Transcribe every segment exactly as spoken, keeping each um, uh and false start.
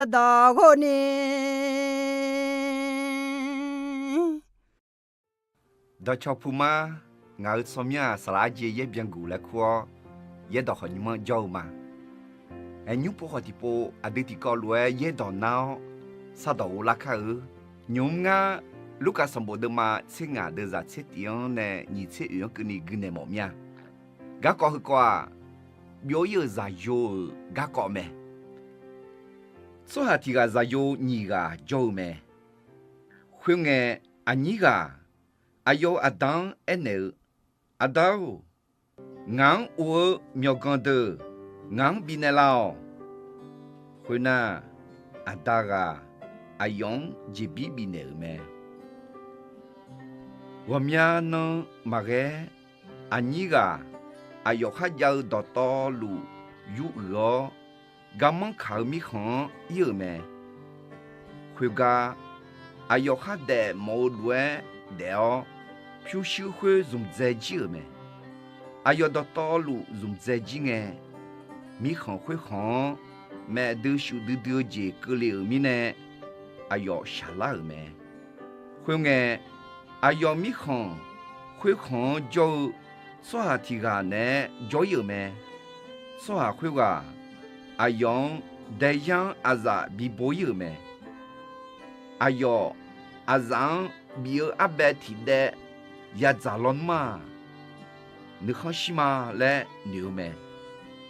dawq ghov ni. Dawqcawq puma, ngaq-euq tsawrmyanr-aq, saqlaq arjeq yaer byan guq laer kur-awr, yaerdawq khawf nymr-anr jawr-eu ma. Aer, nymr pov khawf tiqpov aqdui tiqkawv lof-aer yaerdawq nar-awr, sardawq ghov lar kar-eu. Nymq-mr ngar, Lurkaf sanqbof deuvma tser ngaq deuvzaq tser tif-anr nae nyiq tser oeq-anr keuvni guinaeq mawf mir-a. Garkawv heukawv-aq, byov ir-euq zaqyo-euq garkawv mae. Tsawrhaq tiq ghaq zaqyo nyiq ghaq jawr-eu mae. Khoerngae, aqnyir ghaq aqyawf-euq aqda-anr aernaeq-eu, Aqda-or, ngaq-anr of-eu myawqganq deuq ngaq-anr bifnaeq laf-awq. Khoernar, aqda ghaq aqyawf-anr jeqbir bifnaeq-euq mae. Ghawqmya nan maqghae-aer, aqnyir ghaq aqyawf kharjav-eu dawqtawvluf yur uiq-awr, garmanr kaq-eu mirkhanq-anr ir-euq mae. Khoergar, aqyawf khardaef mawf-eu lof-aer daef-awr, pyurshuir khoer zmqdzae jir-euq mae. Aqyawf dawqtawvluf zmqdzae jir ngae, mirkhanq khoerkhanq-anr maef dui shuf duidui-eu jeq keuvle-euq mirnae, aqyawf shaqlar-euq mae. Khoerngae, aqyawf mirkhanq khoerkhanq-anr jawr-eu tsawrhaq tiq ghaq naeq-aer jawr ir-euq mae. Tsawrhaq khoerghaq aqyawf-anr daeyar-anr aqzaf bibo ir-euq mae. Aqyawf aqzaf-anr bif-eu arbaev tiq daev yadzaq lawnmr-aq, nuikhanr shir ma laer noeq-eu mae.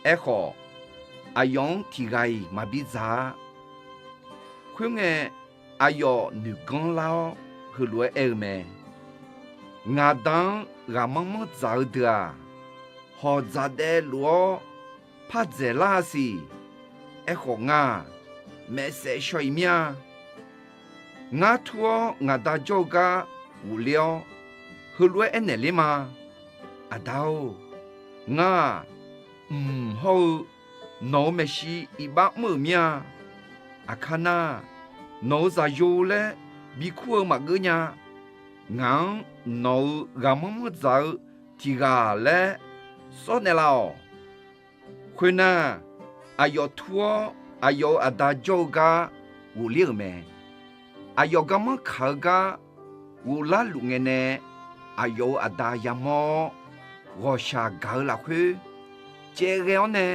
Aerkhawf, aqyawf-anr tiq ghaq-iq maqbi dzaq-a. Khoerngae, aqyawf noeq ganr lar-awr heulof-aer aer-eu mae. Ngaq Da-anr ghaqmanr manr dzaq-eu deuq-aq, hawq dzaq daev lof-awr par dzaeqlar-a siq. Aerkhawf, ngar-aq, maef saef shaw-iq mir-a. Ngar tur-awr ngaq Da jawr-eu gar ghofler-awr, heulof-aer aernaeq ler ma. Aqda-or, ngar-aq, mq hawr-eu nawq-euq maeqshi iqbax mr-euq mir-a. Aqkar nar, nawq-euq zaqyo laer bikur-eu maqgeur nya. Ngaq-anr nawq-euq ghaqmanr manr dzaq-eu tiq ghaq laer sawr naeqlaf-awq. Khoernar, aqyawf tur-awr aqyawf-euq aqda jawr-eu gar ghofler-euq mae. Aqyawf garmanr kaq-eu gar ghoflar luf ngae nae, aqyawf-euq aqda yamawr-awr, ghawqshaq gaq-eu lafkhoer caev ghae-awr nae,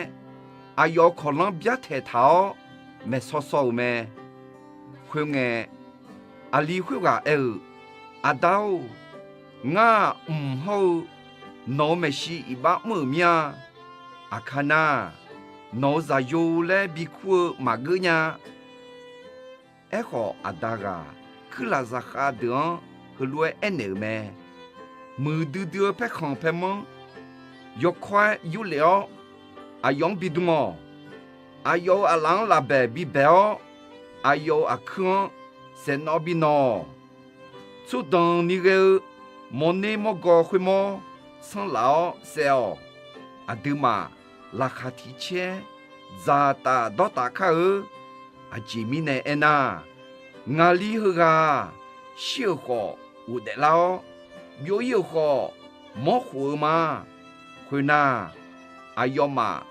aqyawf-euq kawqlanr byar taeqtaq-awr maeqsaw saw-euq mae. Khoerngae, aqli khoerghaq aer-eu, Aqda-or, ngar-aq, mq hawr-eu nawq-euq maeqshi iqbax mr-euq mir-a. Aqkar nar, nawq-euq zaqyo laer bikur-eu maqgeur nya. Aerkhawf, aqda ghaq kuirlaf zaqkhav deuq-anr heulof-aer aernaeq-euq mae. Muiqdui dui-eu paerkhanq paermanr yawkawr-aer yurlef-awr, aqyawf-anr bidm-awq. Aqyawf-euq aqlaf-anr lafbaeq bibaeq-awr, aqyawf-euq aqkuir-anr saeqnawv binawq-awq. Tsawrdanq ni ghae-eu mawrner mawrgaw khoermawr sanrlaf-awr saev-awq. Aqduimaf laqkhaq tiq caer dzaqtaf dawrtaf kar-eu. Aqjeq mirnae aernar, ngaqli heughaq-aq, shir-euq khawf ghofdaef lar-awr, byov ir-euq khawf mawrkhof-eu ma. Khoernar, aqyawfmaf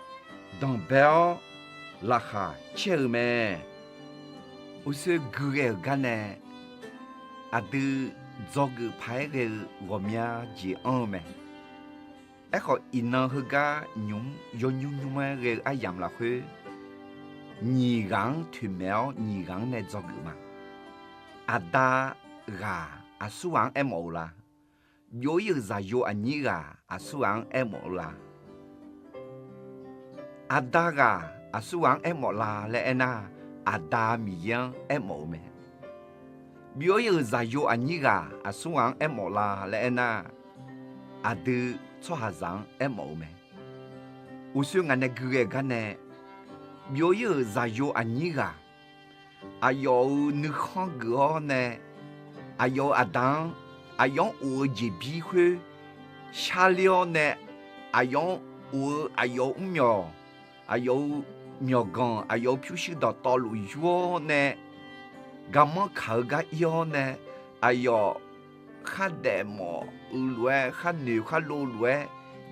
danqbae-awr laqkhaq caer-eu mae. Uqshoe guighae-euq gar nae aqdui dzawgeuf paq-aer ghae-eu ghawqmya jeq anr-eu mae. Aerkhawf, iqnan heugar nymq-mr yawnymr nymr-aer ghae-eu aryamq lafkhoer, nyiq ghaq-anr toeqmaeq-awr nyiq ghaq-anr nae dzawgeuf ma. Aqda ghaq aqsur ghaq-anr aermawf-eu la? Byov ir-euq zaqyo aqnyir ghaq aqsur ghaq-anr aermawf-eu la? Aqda ghaq aqsur ghaq-anr aermawf la laer aernar, Aqda Miqyaer-anr aermawf-eu mae. Byov ir-euq zaqyo aqnyir ghaq aqsur ghaq-anr aermawf la laer aernar, aqdui tsawrhaqzaq-anr aermawf-eu mae. Uqshoe ngaq nae guighae-eu gar nae, byov ir-euq zaqyo aqnyir ghaq aqyawf-euq nuikhanr geuf-awr nae, aqyawf-euq aqda-anr, aqyawf-anr of-eu jeqbir khoer sharler-awr nae, aqyawf-anr of-eu aqyawf-euq mrmyawq, aqyawf-euq myawqganq, aqyawf-euq pyurshuir dawqtawvluf yur-awr nae, garmanr kaq-eu gar ir-awr nae, aqyawf khardaef mawf-eu lof-aer, kharnoeq kharlov lof-aer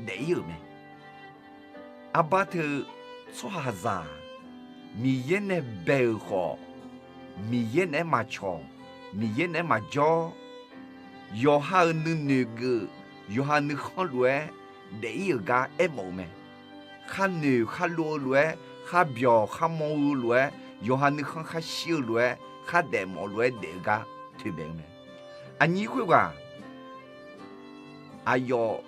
daef ir-euq mae. Arbar teu tsawrhaqzaq Miqyaer nae bae-euq khawf, Miqyaer naeq-aer maqcawq, Miqyaer naeq-aer maqjawr. Yawqha-euq nuinoeq geuf, yawqha nuikhanr lof-aer daef-ir-euq gar aermawf-eu mae. Khar noeq khar lov-eu lof-aer, khar byawq khar mawr-eu lof-aer, yawqha nuikhanr khar shir-eu lof-aer, khar daefmawf lof-aer daef-eu gar toeqbaef-eu mae. Aqnyir khoerghaq aqyawf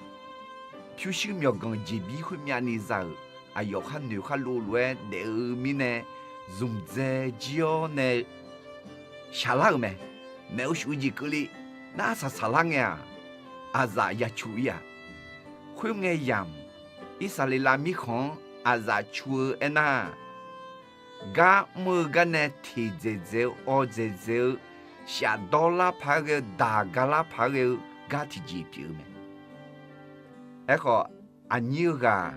pyurshuir myawqganq jeqbir khoermyavni za-euq, aqyawf khar noeq khar lov lof-aer daef-eu mirnae, zmqdzae jir-awr nae shaqlar-euq mae. Maeq-eu shuf-eu jeq keuvle nar, arsaq saqlar ngae-aq, aqzaf ya cu-ir-aq. Khoerngae yamq, Irsaqleqlav mirkhanq-anr aqzaf cu-eu aernar, gar mr-eu gar nae teq dzaeqdzaeq-eu, awv dzaeqdzaeq-eu, shafdawr lar paq-aer ghae-eu, daq gar lar paq-aer ghae-eu gar tiqjeq pyeuf-eu mae. Aerkhawf, aqnyir heughaq,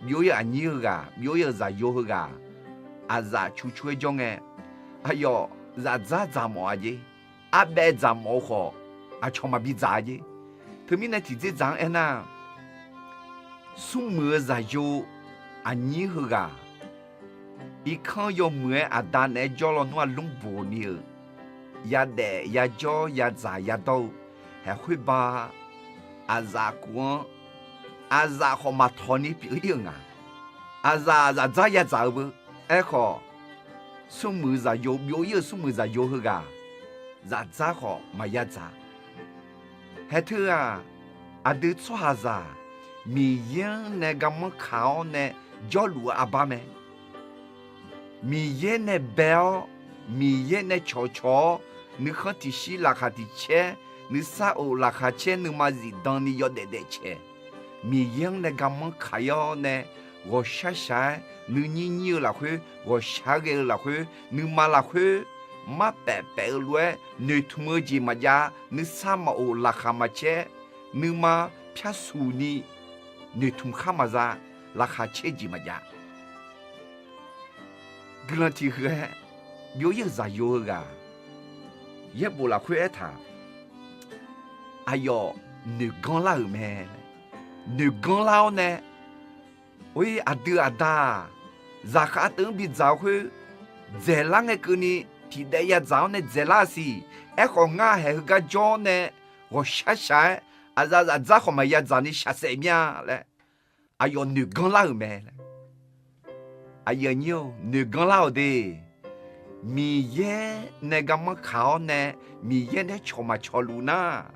byov-ir-euq aqnyir heughaq, byov-ir-euq zaqyo heughaq, aqzaf cu cu-aer jawr ngae, aqyawf zafdzar dzaqmawf-a jer. Arbaev dzaqmawf-eu khawf, aqcawq maqbi dzaq-a jer. Teumirnae tiqdzerdzaq-anr aernar, smrmuiq-eu zaqyo aqnyir heughaq, irkanr yawmuiq-aer aqda naeq-aer jawr lawnmr-aq lmr boq ni-euq, yadaef yajawr yadzaq yadawr-eu, haeq khoerba aqzaf kuf-anr, aqzaf khawf maqtawq ni pyeuf-ir-euq nga. Aqzaf zafdzar yadzaq-eu beu. Aerkhawf, smrmuiq zaqyo, byov-ir-euq smrmuiq zaqyo heughaq, zafdzar khawf maqya dzaq. Haeq teu-aq, aqdui tsawrhaqzaq Miqyaer-anr nae garmanr kaq-awr nae jawrluf-eu arbar mae. Miqyaer nae bae-awr, Miqyaer nae cawqcawq-awr, nuikhanr tiqshir laqkhaq tiqcaer, nuisar of laqkhaq caer, nuima zifdan ni yawdaef daefcae. Miqyaer-anr nae garmanr kaq-ir-awr nae, ghawqshaq shaq-aer nuinyir nyir-eu lafkhoer, ghawqshaq ghae-eu lafkhoer, nuima lafkhoer, marpaef paef-eu lof-aer noeqtmq-eu jeq maqjav, nuisar maqof laqkhaq maqcaer, nuima pyarsuq ni noeqtmq khar maqza, laqkhaq caer jeq maqjav. Guiqlanq tiq huiq-aer, byov-ir-euq zaqyo heughaq, yaerbof lafkhoer aertaq, aqyawf noeqganr lar-euq mae. Noeqganr lar-awr nae, or-ir aqdui aqda-aq, zaqkhav teuv-anr bi dzaq-eu khoer, dzaeqlar ngae keuvni tiqdaev yadzaq-awr nae dzaeqlar-a siq. Aerkhawf, ngar haeq heugar jawr-awr nae ghawqshaq shaq-aer, aqzaf zafdzar khawf maqya dzaq ni shaqsaef mir-a laer, aqyawf noeqganr lar-euq mae. Aqyuif aqnyir-or, noeqganr lar-awq de. Miqyaer nae garmanr kaq-awr nae, Miqyaer nae cawq maqcawq luf nar,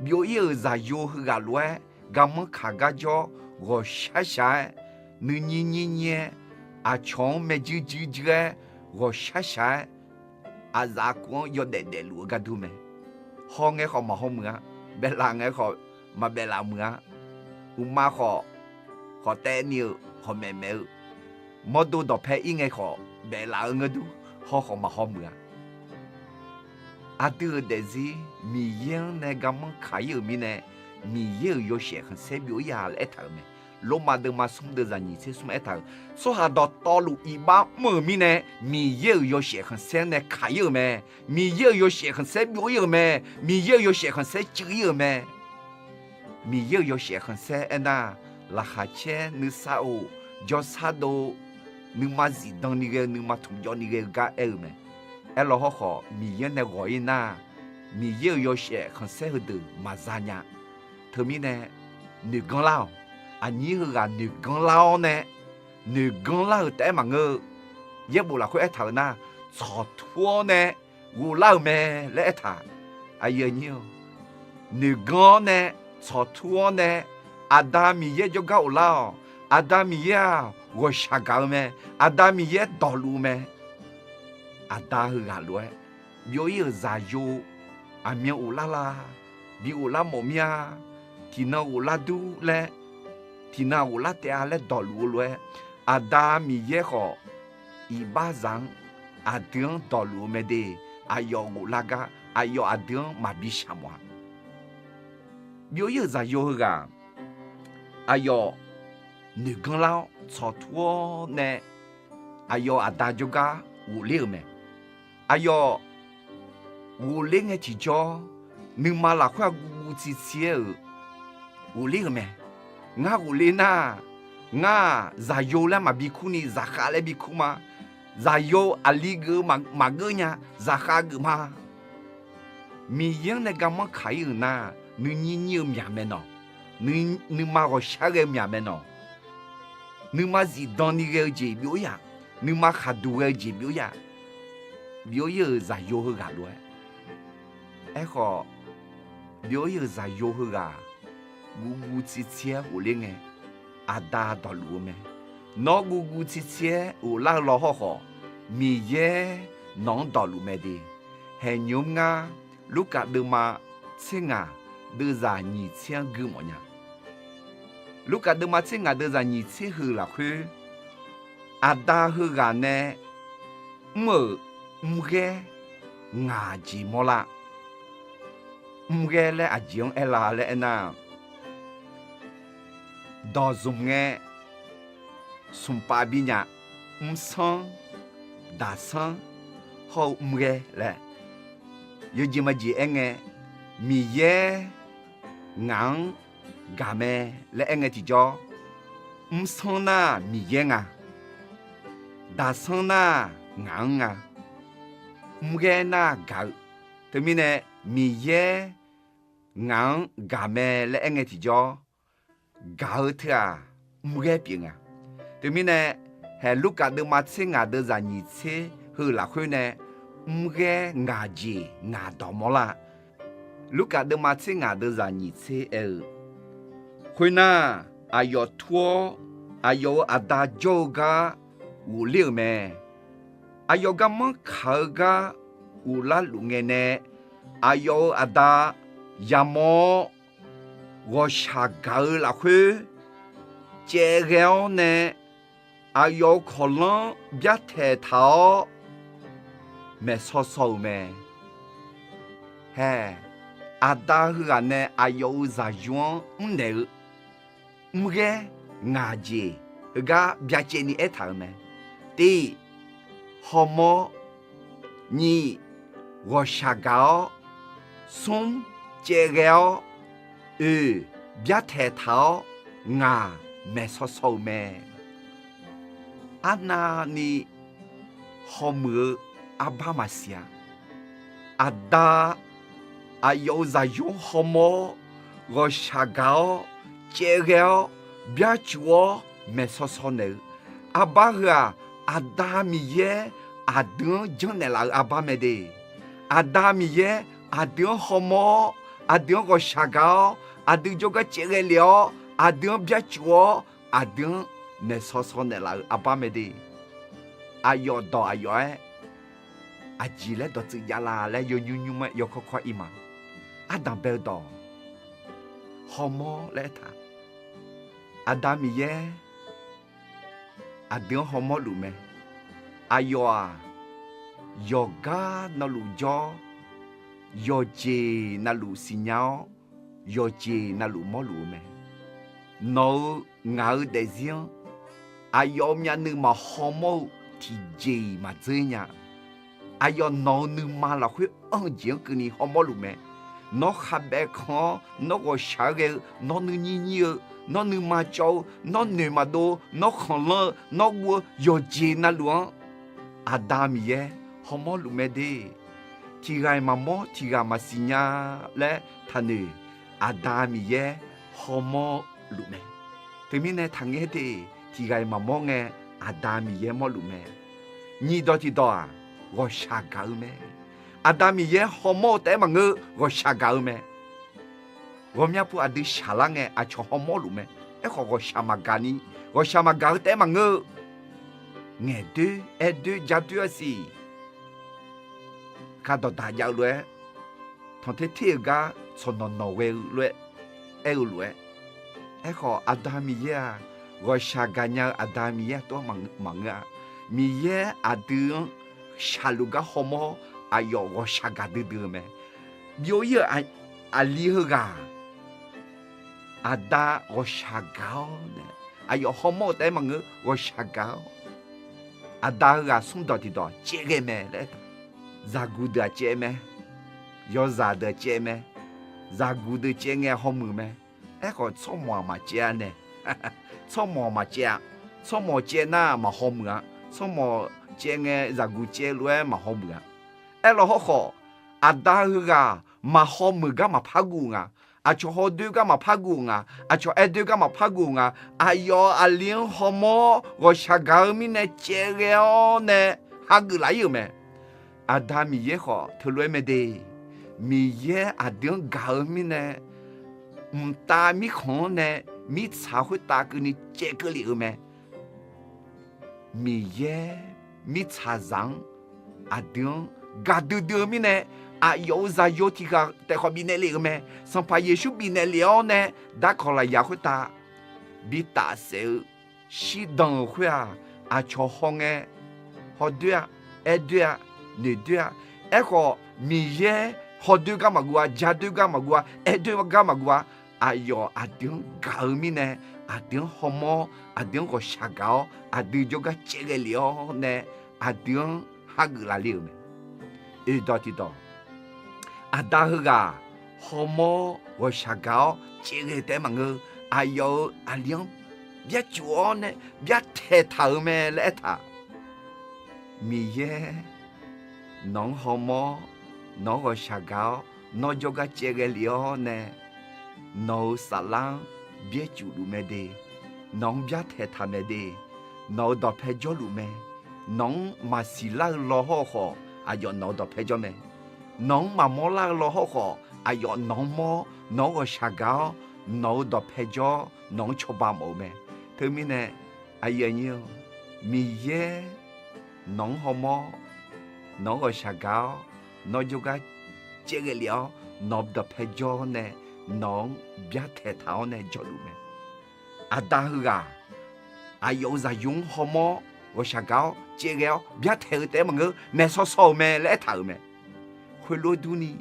byov-ir-euq zaqyo heughaq lof-aer garmanr kaq gar jawr, ghawqshaq shaq-aer, nuinyir nyir nyir-aer, aqcawq-anr maerjuir juir juir-aer, ghawqshaq shaq-aer, aqzaf kuf-anr yawdaef daefluf-eu gardur mae. Haw ngae khawf maqhaw muiq-a, baeflaf ngae khawf maqbaeflaf muiq-a, uqma khawf khawf taev ni-eu khawf maeqmaeq-eu, mawrdo dawqpae ir ngae khawf baeflaf-eu ngeur dur, haw khawf maqhaw muiq-a. Aqdui-euq daefzir Miqyaer-anr nae garmanr kaq-ir-euq mirnae, Miqyaer-euq yawshaef khanqsaer byov-ir-a laer aertaq-euq mae. Lormav deuvma smr deuvzaq nyiq tser smr aertaq-euq, tsawrhaq dawqtawvluf iqbax mr-euq mirnae, Miqyaer-euq yawshaef khanqsaer-anr nae kaq-ir-euq mae. Miqyaer-euq yawshaef khanqsaer byov-ir-euq mae. Miqyaer-euq yawshaef khanqsaer cuiv-ir-euq mae. Miqyaer-euq yawshaef khanqsaer aernar, laqkhaq caer, nuisar of, jawrsar dov, nuima zifdan ni ghae-eu, nuima tmqjawv ni ghae-eu gar aer-eu mae. Aerlaw hawrkhawf, Miqyaer nae ghawq-ir nar, Miqyaer-euq yawshaef khanqsaer heudeuq maqza nya. Teumirnae, noeqganr lar-awq. Aqnyir heughaq noeqganr lar-awr nae, noeqganr lar-euq taef-aer maqngeur-eu, yaerbof lafkhoer aertaq-euq nar, tsawqtur-awr nae ghoflar-euq mae laer aertaq. Aqyuif aqnyir-or, noeqganr-awr nae, tsawqtur-awr nae, Aqda Miqyaer jawrgar ghoflar-awq. Aqda Miqyaer-aq, ghawqshaq gaq-eu mae. Aqda Miqyaer dawqluf-eu mae. Aqda heughaq lof-aer, byov-ir-euq zaqyo, aqmyan ghoflar la, bi ghoflar mawf mir-a, tiqnan ghoflar dur laer, tiqnan ghoflar taef-a laer dawqluf-eu lof-aer, Aqda Miqyaer khawf, iqbaxzaq-anr, aqdui-anr dawqluf-eu mae de. Aqyawf ghoflar gar aqyawf aqdui-anr maqbi shaq mawf-a. Byov-ir-euq zaqyo heughaq, aqyawf noeqganr lar-awr tsawqtur-awr nae, aqyawf aqda jawrgar ghofler-euq mae. Aqyawf ghofler ngae tiqjawr, nuima lafkhoer-aq guvguv tsiqtsiq-aer-euq ghofler-euq mae. Ngar ghofler nar, Ngar-aq, zaqyo laer maqbi kur ni, zaqkhav laer bi kur ma. Zaqyo aqli geuf-eu maqgeur nya, zaqkhav geuf ma. Miqyaer-anr nae garmanr kaq-ir-euq nar, nuinyir nyir-eu myaq mae nawq. Nuima ghawqshaq ghae-eu myaq mae nawq. Nuima zifdan ni ghae-eu jeq byov-ir-aq, nuima khaqduq ghae-eu jeq byov-ir-aq, byov-ir-euq zaqyo heughaq lof-aer. Aerkhawf, byov-ir-euq zaqyo heughaq guvguv tsirtsir-aer ghofler ngae, Aqda dawqluf-eu mae. Nawr guvguv tsirtsir-aer ghoflar-eu law hawrkhawf, Miqyaer nawq-anr dawqluf mae de. Haeqnymr ngar, Lurkaf deuvma tser ngaq deuvzaq nyiq tser-anr gui mawf nya. Lurkaf deuvma tser ngaq deuvzaq nyiq tser heu lafkhoer, Aqda heughaq nae mr-euq mrghaer ngaq jeq mawrlar. Mrghaer laer aqjeq-anr aerlar laer aernar, dawq zmq ngae, smq pav bi nya, mrsanr, daqsanr, hawr-eu mrghaer laer, yawjeq majeq aer ngae, Miqyaer ngaq-anr gaq mae laer aer ngae tiqjawr, mrsanr nar Miqyaer nga, daqsanr nar ngaq-anr nga, mrghaer nar gaq-eu. Teumirnae Miqyaer ngaq-anr gaq mae laer aer ngae tiqjawr, gaq-eu teu-aq, mrghaer pyeuf nga. Teumirnae, haeq Lurkaf deuvma tser ngaq deuvzaq nyiq tser heu lafkhoer nae, mrghaer ngaq jeq ngaq dawq mawrlar. Lurkaf deuvma tser ngaq deuvzaq nyiq tser aer-eu, khoernar, aqyawf tur-awr, aqyawf-euq aqda jawr-eu gar ghofler-euq mae. Aqyawf garmanr kaq-eu gar ghoflar luf ngae nae, aqyawf-euq aqda yamawr-awr, ghawqshaq gaq-eu lafkhoer caevghae-awr nae, aqyawf-euq kawqlanr byartaeq taq-awr maeqsaw saw-euq mae. Haeq, aqda heughaq nae aqyawf-euq zaqyo-anr mrnaeq-eu mrghaer ngaq jeq heugar byacaevni aertaq-euq mae. Tiq, hawmawr, nyiq, ghawqshaq gaq-awr, smr, caevghae-awr, oeq, byartaeq taq-awr, ngaq, maeqsaw saw-euq mae. Arnavni hawmuiq-eu arbar maqsiq-a. Aqda, aqyawf-euq zaqyo-anr hawmawr-awr, ghawqshaq gaq-awr, caevghae-awr, byarcuf-awr maeqsaw saw naeq-eu arbar heu-aq, Aqda Miqyaer aqdui-anr janrnaeq laf-eu arbar mae de. Aqda Miqyaer aqdui-anr hawmawr-awr, aqdui-anr ghawqshaq gaq-awr, aqdui jawrgar caevghae lef-awr, aqdui-anr byarcuf-awr, aqdui-anr maeqsaw saw naeqlaf-eu arbar mae de. Aqyawf dawq aqyawf-aer aqjeq laer dawqtsuif javlar laer yawnymr nymr-aer yawkawr kawr ir ma. Ardanq bae-eu dawq, hawmawr laer aertaq. Aqda Miqyaer aqdui-anr hawmawr luf mae. Aqyawf-aq, yawqgar navluf jawr, yawqjeq navluf siqnya-awr, yawqjeq navluf mawrluf-eu mae. Nawq-euq ngaq-euq daefzir-anr aqyawf-euq myavnuiv maqhaw mawr-eu tiqjeq-iq maqdzeur nya. Aqyawf nawq-euq nuima lafkhoer anr-eu jeq-anr keuvni hawmawr luf mae. Nawr khavbaev kanq-awr, nawr ghawqshaq-aer ghae-eu, nawr nuinyir nyir-eu, nawr nuima cawv-eu, nawr noeq maqdov-eu, nawr khanqlanr-eu, nawr guv-eu yawqjeq navluf-anr, Aqda Miqyaer hawmawr luf mae de. Tiqghaq-iq maqmawr, tiqghaq maqsiq nya laer taqnoeq, Aqda Miqyaer hawmawr luf mae. Teumirnae taqngaer de, tiqghaq-iq maqmawr ngae, Aqda Miqyaer mawrluf mae. Nyiq dawq tiqdawq-aq, ghawqshaq gaq-eu mae. Aqda Miqyaer hawmawr-eu taef-aer maqngeur, ghawqshaq gaq-eu mae. Ghawqmya pu aqdui shaqlar ngae aqcawq hawmawr luf mae. Aerkhawf ghawqshaq maqgaq ni, ghawqshaq maqgaq-eu taef-aer maqngeur-eu, ngaeqdoer, aerdoer, jadoer-a siq. Kardawq daq jav-eu lof-aer, tanqter ter-euq gar tsawqnawq nawq ghae-eu lof-aer, aer-eu lof-aer. Aerkhawf Aqda Miqyaer-aq, ghawqshaq gaqnya-eu Aqda Miqyaer aqtov-anr maqngeur-a. Miqyaer aqdui-anr shaqluf gar hawmawr-awr, aqyawf ghawqshaq gaq duidui-eu mae. Byov-ir-euq aqli heughaq, Aqda ghawqshaq gaq-awr nae, aqyawf hawmawr-eu taef-aer maqngeur, ghawqshaq gaq-awr, Aqda heughaq smr dawq tiqdawq caevghae mae laer aertaq. Zaqguq deuq-aq caev mae. Yawzaq deuq-aq caev mae. Zaqguq deuq caev ngae hawmuiq mae. Aerkhawf tsawrmawq-aq maqcaev-a nae, Tsawrmawq maqcaev-a. Tsawrmawq caev nar maqhaw muiq-a. Tsawrmawq caev ngae zaqguq caev lof-aer maqhaw muiq-a. Aerlaw hawrkhawf, aqda heughaq maqhaw muiq gar maqpar guv nga. Aqcawq hawdoer gar maqpar guv nga. Aqcawq aer doer gar maqpar guv nga. Aqyawf aqli-anr hawmawr ghawqshaq gaq-eu mirnae caevghae-awr nae hageuf laf-ir-euq mae. Aqda Miqyaer khawf teulof-aer mae de. Miqyaer aqdui-anr gaq-eu mirnae, mqtav mirkhanq-anr nae mirtsaq khoertav keuvni caevkeuv lef-euq mae. Miqyaer mirtsaqzaq-anr aqdui-anr gaqdui dui-eu mirnae, aqyawf-euq zaqyo tiqghaq taef khawf bifnaeq lef-euq mae. Sanqpaq Yeqsur bifnaeq lef-awr nae darkawq lafyaq khoertav bitaf saef-eu shirdan-euq khoer-aq, aqcawq hawngae, hawdoer-a, aer doer-a, noeq doer-a. Aerkhawf, Miqyaer hawdoer gar maqguv-a, ja doer gar maqguv-a, aer doer gar maqguv-a. Aqyawf aqdui-anr gaq-eu mirnae, aqdui-anr hawmawr, aqdui-anr ghawqshaq gaq-awr, aqdui jawrgar caevghae lef-awr nae, aqdui-anr hageuf laf le-euq mae. Oeqdawq tiqdawq, aqda heughaq hawmawr ghawqshaq gaq-awr caevghae taef-aer maqngeur. Aqyawf-euq aqli-anr byarcuf-awr nae byartaeq taq-euq mae laer aertaq. Miqyaer nawq-anr hawmawr, nawq-anr ghawqshaq gaq-awr, nawr jawrgar caevghae lef-awr nae, nawq-euq saflar-anr byaercuf luf mae de. Nawq-anr byartaeq taq mae de. Nawq-euq dawqpae jawrluf mae. Nawq-anr maqsiq lar-eu law hawr-eu khawf, aqyawf nawq-euq dawqpae jawr mae. Nawq-anr maqmawr lar-eu law hawr-eu khawf, aqyawf nawq-anr mawr, nawq-anr ghawqshaq gaq-awr, nawq-euq dawqpae jawr, nawq-anr cawba mawf-eu mae. Teumirnae, aqyuif aqnyir-eu, Miqyaer nawq-anr hawmawr, nawq-anr ghawqshaq gaq-awr, nawr jawrgar caevghae lef-awr, nawq-euq dawqpae jawr nae, nawq-anr byartaeq taq-awr nae jawrluf mae. Aqda heughaq aqyawf-euq zaqyo-anr hawmawr, ghawqshaq gaq-awr caevghae-awr byartaeq-eu taef-aer maqngeur, maeqshaw shaw-euq mae laer aertaq-euq mae. Khoerlof durni,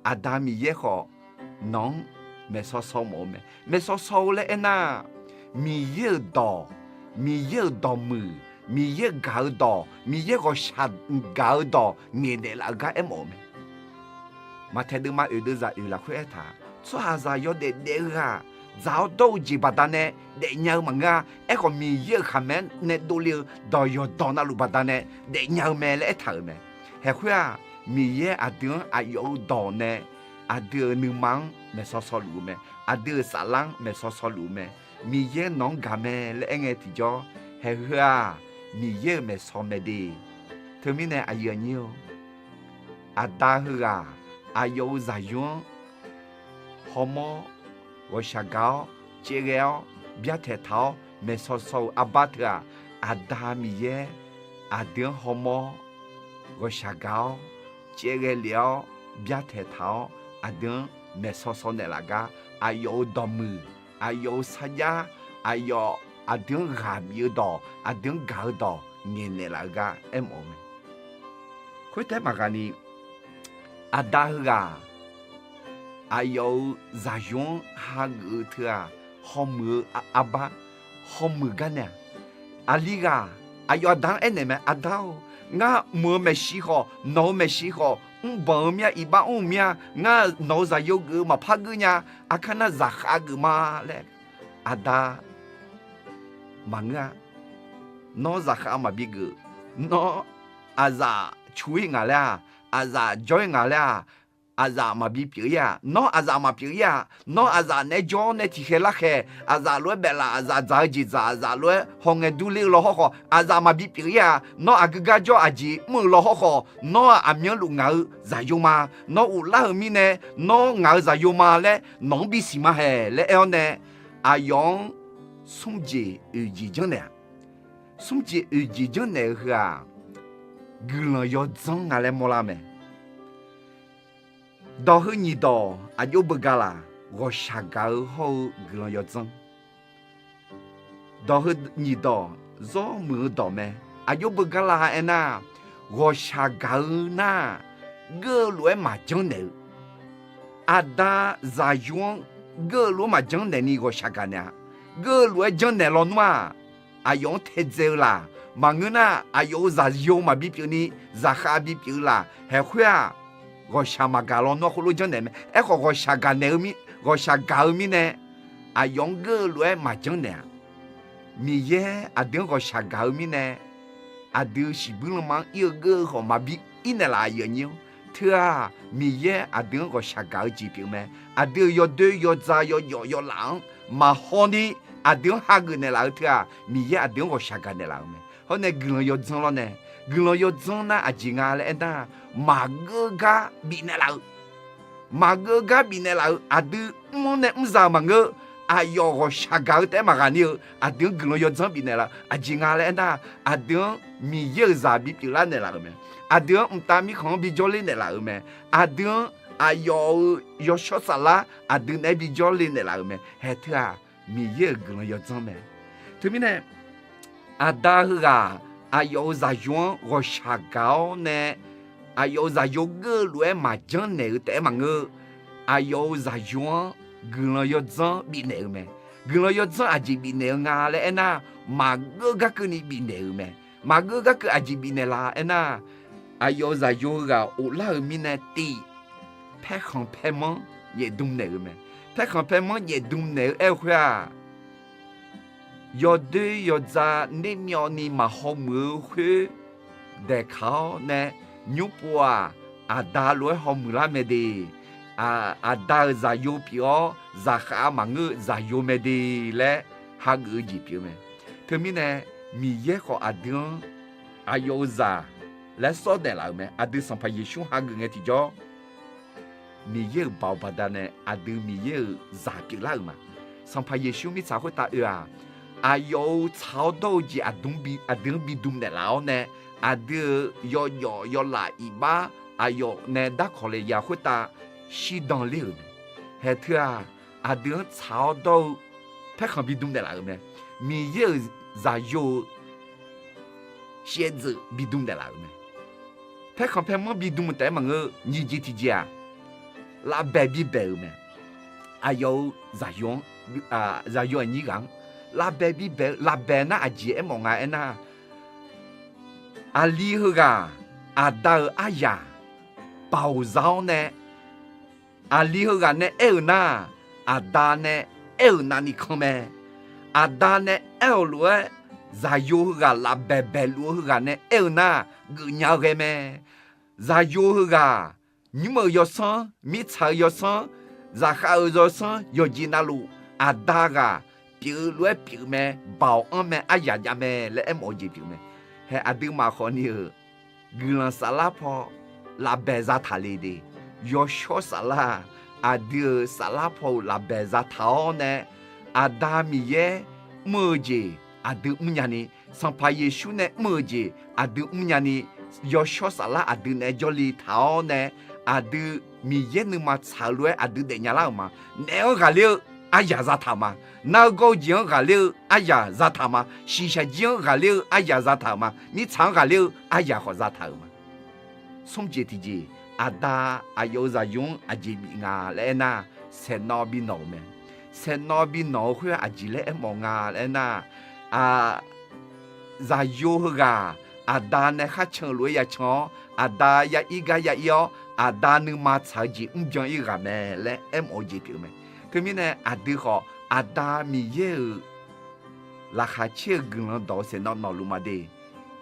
Aqda Miqyaer khawf nawq-anr maeqshaw shaw mawf-eu mae. Maeqshaw shaw-eu laer aernar, Miqyaer-euq dawq, Miqyaer-euq dawqmuiq, Miqyaer gaq-eu dawq, Miqyaer ghawqshaq gaq-eu dawq ngaeqnaeq laf-eu gar aermawf-eu mae. Maqtaeq deuvma oeq deuvzaq oeq lafkhoer aertaq, tsawrhaqzaq yawdaef daef-eu ghaq dzaq-awr dawr-eu jeq baqdanae daefnya-eu maqngeur-a. Aerkhawf, Miqyaer-euq khaqmae-anr nae dovle-eu dawq yawqdawq navluf baqdanae daefnya-eu mae laer aertaq-euq mae. Haeq khoer-aq, Miqyaer aqdui-anr aqyawf-euq dawq nae aqdui-euq nuima-anr maeqshaw shaw luf-eu mae. Aqdui-euq saflar-anr maeqshaw shaw luf-eu mae. Miqyaer nawq-anr gaq mae laer aer ngae tiqjawr, haeq heu-aq, Miqyaer-euq maeqshaw mae de. Teumirnae aqyuif aqnyir-eu, aqda heughaq aqyawf-euq zaqyo-anr hawmawr, ghawqshaq gaq-awr, caevghae-awr, byartaeq taq-awr maeqshaw shaw-eu arbar teu-aq, Aqda Miqyaer aqdui-anr hawmawr, ghawqshaq gaq-awr, caevghae lef-awr, byartaeq taq-awr, aqdui-anr maeqshaw shaw naeqlaf gar, aqyawf-euq dawqmuiq, aqyawf-euq sarjax, aqyawf aqdui-anr ghaq bif-eu dawq, aqdui-anr gaq-eu dawq ngaeqnaeq laf-eu gar aermawf-eu mae. Khoertaef maqghaq ni, aqda heughaq aqyawf-euq zaqyo-anr hageuf-eu teu-aq, hawmuiq-eu arbar, hawmuiq gar nae-aq, aqli ghaq aqyawf aqda-anr aernaeq mae, Aqda-or, ngar mq-eu maeqshi khawf, nawq-euq maeqshi khawf, mrbanq-eu mir-a, iqbax mr-eu mir-a, ngar nawq-euq zaqyo geuf-eu maqpar geur nya, aqkar nar zaqkhav geuf ma laer. Aqda maqngeur-a. Nawr zaqkhav maqbi geuf. Nawr aqzaf cu-ir ngaq laer-aq, aqzaf jawr-ir ngaq laer-aq, aqzaf maqbi pyeuf-ir-aq. Nawr aqzaf maqpyeuf-ir-aq. Nawr aqzaf naeq-aer jawr nae tiqkhaeq larkhaeq, aqzaf lof-aer baeflaf, aqzaf dzaq-eu jeq dzaq, aqzaf lof-aer hawngae durler-eu law hawrkhawf, aqzaf maqbi pyeuf-ir-aq. Nawr aqgeu gar jawr aqjeq mr-eu law hawrkhawf, nawr-aq aqmyanluf ngaq-eu zaqyo ma. Nawr ghoflar-euq mirnae, nawr ngaq-euq zaqyo ma laer nawq-anr bisiq ma haeq laer aer-awr nae, aqyawf-anr smr jeq oeq jeq janrnaeq-aq, smr jeq oeq jeq janrnaeq-eu heu-aq, guiqlanq yawdzanr nga laer mawrlar mae. Dawq heu nyiq dawq aqjox beugar laq, ghawqshaq gaq-eu hawr-eu guiqlanq yawdzanr. Dawq heu nyiq dawq zawr muiq-eu dawq mae. Aqjox beugar laq aernar, ghawqshaq gaq-eu nar, geur-eu lof-aer maqjanr naeq-eu, aqda zaqyo-anr geur-eu lof-aer maqjanr naeq ni ghawqshaq gaq naeq-a. Geur-eu lof-aer janrnaeq lawnmr-aq, aqyawf-anr taedzae-eu laq. Maqngeur nar, aqyawf-euq zaqyo maqbi pyeuf ni, zaqkhav bipyeuf-eu laq. Haeq khoer-aq, ghawqshaq maqgaq lawnmr-anr khoerlof janrnaeq mae. Aerkhawf, ghawqshaq gaq naeq-eu mir, ghawqshaq gaq-eu mirnae, aqyawf-anr geur-eu lof-aer maqjanr naeq-a. Miqyaer aqdui-anr ghawqshaq gaq-eu mirnae, aqdui shiqbuir lanma-anr ir-eu geur-eu khawf maqbi ir naeqlaf aqyuif aqnyir-anr. Teu-aq, Miqyaer aqdui-anr ghawqshaq gaq-eu jeq pyeuf mae. Aqdui-euq yawdoer yawdzaq yawjawf yawlaf-anr maqhaw ni aqdui-anr hageuf naeqlaf-eu teu-aq, Miqyaer aqdui-anr ghawqshaq gaq naeqlaf-euq mae. Hawr nae guiqlanq yawdzanr lawr nae, guiqlanq yawdzanr nar aqjeq nga laer aernar, maqgeur gar bifnaeq laf-eu, maqgeur gar bifnaeq laf-eu, aqdui mr-anr nae mr za-euq maqngeur. Aqyawf ghawqshaq gaq-eu taef-aer maqghaq ni-eu, aqdui-anr guiqlanq yawdzanr bifnaeq laf-eu aqjeq nga laer aernar, aqdui-anr Miqyaer-euq zaq bipyeuf lar naeqlaf-euq mae. Aqdui-anr mqtav mirkhanq-anr bijawr ler naeqlaf-euq mae. Aqdui-anr aqyawf-euq yawshawr saflar aqdui naeq-aer bijawr le naeqlaf-euq mae. Haeq teu-aq, Miqyaer-euq guiqlanq yawdzanr mae. Teumirnae, aqda heughaq aqyawf-euq zaqyo-anr ghawqshaq gaq-awr nae, aqyawf-euq zaqyo geur-eu lof-aer maqjanr naeq-eu taef-aer maqngeur. Aqyawf-euq zaqyo-anr guiqlanq yawdzanr bifnaeq-eu mae. Guiqlanq yawdzanr aqjeq bifnaeq-eu nga laer aernar, maqgeur gar keuvni bifnaeq-euq mae. Maqgeur gar keuv aqjeq bifnaeq laf aernar, aqyawf-euq zaqyo heughaq ghoflar-euq mirnae tiv paerkhanq paermanr nyaefdm naeq-euq mae. Paerkhanq paermanr nyaefdm naeq-eu aer-eu khoer-aq, yawdoer yawdzaq nermyawvni maqhaw muiq-eu khoer daeqkaq-awr nae, nymr pov-aq, aqda lof-aer hawmuiq lar mae de. Aqda-euq zaqyo pyeuf-awr zaqkhav maqngeur-eu zaqyo mae de laer hageuf-eu jeq pyeuf mae. Teumirnae, Miqyaer khawf aqdui-anr aqyawf-euq zaq laer sawr naeqlaf-euq mae. Aqdui Sanqpaq Yeqsur hageuf ngae tiqjawr, Miqyaer-euq baoq baqdanae aqdui Miqyaer-euq zaq pyeuflar-euq ma. Sanqpaq Yeqsur mirtsaq khoertav oe-aq, aqyawf-euq tsaq-awr dawr-eu jeq aqdui-anr bidm naeqlaf-awr nae, aqdui-euq yawjawf yawlaf iqbax aqyawf nae darkawq le ya khoertav shirdan ler-euq mae. Haeq teu-aq, aqdui-anr tsaq-awr dawr-eu paerkhanq bidm naeqlaf-euq mae. Miqyaer-euq zaqyo-eu shaevdzeuf bidm naeqlaf-euq mae. Paerkhanq paermanr bidm taef-aer maqngeur, nyiq jeq tiqjeq-aq, lavbaeq bibaeq-euq mae. Aqyawf-euq zaqyo-anr, zaqyo aqnyir ghaq-anr lavbaeq bibaeq-eu, lavbaeq nar aqjeq aermawf nga aernar, aqli heughaq aqda-euq aryaq baoq za-awr nae, aqli heughaq nae aer-euq nar, aqda nae aer-euq navni kan mae. Aqda nae aer-euq lof-aer, zaqyo heughaq lavbaeq baeqluf-eu heughaq nae aer-eu nar, geufnya-eu ghae mae. Zaqyo heughaq, nymr-euq yawsanr, mirtsaq-euq yawsanr, zaqkhav-euq yawsanr, yawqjeq navluf aqda ghaq pyeuf-eu lof-aer pyeuf mae, baoq anr mae, aryaq jav mae laer aermawf-eu jeq pyeuf mae. Haeq aqduimaf khawfni-euq guiqlanq saflar paw lavbaeq zataq le de. Yawshawr saflar-aq, aqdui-euq saflar paw-euq lavbaeq zataq-awr nae, Aqda Miqyaer mr-eu jeq aqdui mrnya ni, Sanqpaq Yeqsur nae mr-eu jeq aqdui mrnya ni, yawshawr saflar aqdui naeq-aer jawrle taq-awr nae, aqdui Miqyaer nuima tsaq-eu lof-aer aqdui daefnya lar-euq ma. Naef-anr ghaqler-eu aryaq zataq-euq ma. Nar-eu gawr-eu jeq-anr ghaqler-eu aryaq zataq-euq ma. Shiqshaq jir-anr ghaqler-eu aryaq zataq-euq ma. Mirtsaq-anr ghaqler-eu aryaq khawf zataq-euq ma. Smr jeq tiqjeq, Aqda aqyawf-euq zaqyo-anr aqjeq bif nga laer aernar, saeqnawv bi nawq-euq mae. Saeqnawv bi nawq-eu khoer aqjeq laer aermawf nga laer aernar, zaqyo heughaq Aqda nae kharcan-eu lof-aer ya can-awr, Aqda ya ir gar ya ir-awr, Aqda nuima tsaq-eu jeq mrbyan ir-eu ghaq mae laer aermawf-eu jeq pyeuf-eu mae. Teumirnae aqdui khawf Aqda Miqyaer-euq laqkhaq caer-eu guiqlanq dawq-eu saeqnawv nawqluf ma de.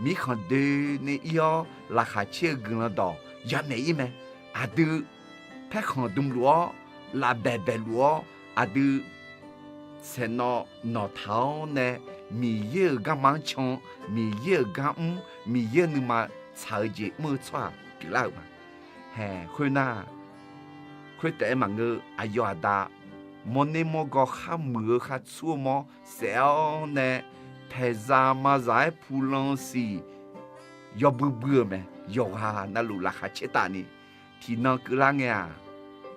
Mirkhanq doeni ir-awr laqkhaq caer-eu guiqlanq dawq yamaeq ir mae. Aqdui paerkhanq dmluf-awr, lavbaeq baeqluf-awr, aqdui saeqnawv nawqtaq-awr nae, Miqyaer-euq garma-anr can, Miqyaer-euq gar mr, Miqyaer-euq nuima tsaq-eu jeq mr-eu tsawrhaq pyeuflar-euq ma. Haeq khoernar, khoertaef-aer maqngeur, aqyawf aqda mawrner mawrgawr khar muiq-eu khar tsur-eu mawr saef-awr nae, paeqzaq mazaq-aer pulan-eu siq yawbui bui-euq mae. Yawqghaq navluf laqkhaq caertavni tiqnan keuvlar ngae-aq,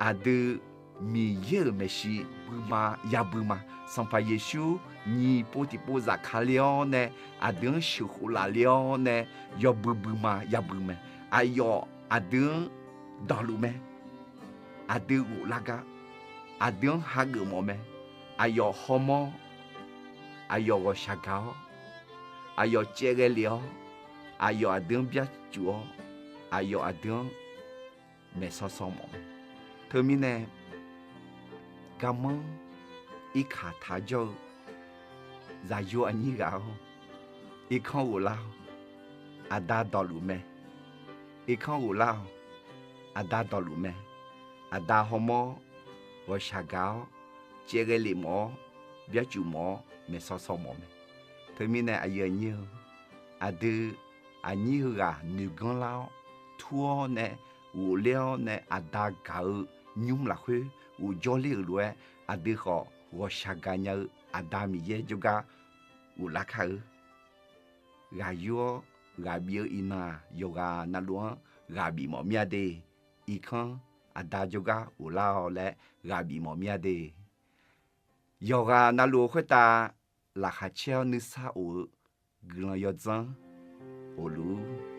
aqdui Miqyaer-euq maeqshi buima yabui ma. Sanqpaq Yeqsur nyiq pov tiq pov zafkale-awr nae, aqdui-anr sheuqkhof lafle-awr nae, yawbui buima yabui mae. Aqyawf aqdui-anr dawqluf mae. Aqdui ghoflar gar, aqdui-anr hageuf mawf mae. Aqyawf hawmawr, aqyawf ghawqshaq gaq-awr, aqyawf caevghae lef-awr, aqyawf aqdui-anr byacuf-awr, aqyawf aqdui-anr maeqsanr sanr mawf mae. Teumirnae, garmanr irkaq taq jawr-eu zaqyo aqnyir ghaq-awr, irkanr ghoflar-awq, aqda dawqluf mae. Irkanr ghoflar-awq, aqda dawqluf mae. Aqda hawmawr ghawqshaq gaq-awr, caevghae lef mawf-awr, byarcuf mawf-awr, maeqsaw saw mawf mae. Teumirnae aqyuif aqnyir-eu, aqdui aqnyir heughaq noeqganr lar-awr, tur-awr nae, ghofler-awr nae aqda gaq-eu nymr lafkhoer ghofjawr ler-euq lof-aer, aqdui khawf ghawqshaq gaq nya-eu Aqda Miqyaer jawrgar ghoflar kar-eu. Ghaq yur-awr ghaq bif-eu iqnan-aq, yawqghaq navluf-anr ghaq bif mawf mir-a de. Irkanr aqda jawrgar ghoflar-awq laer ghaq bif mawf mir-a de. Yawqghaq navluf-eu khoertav laqkhaq caer-awr nuisar of-eu guiqlanq yawdzanr of luf-ur.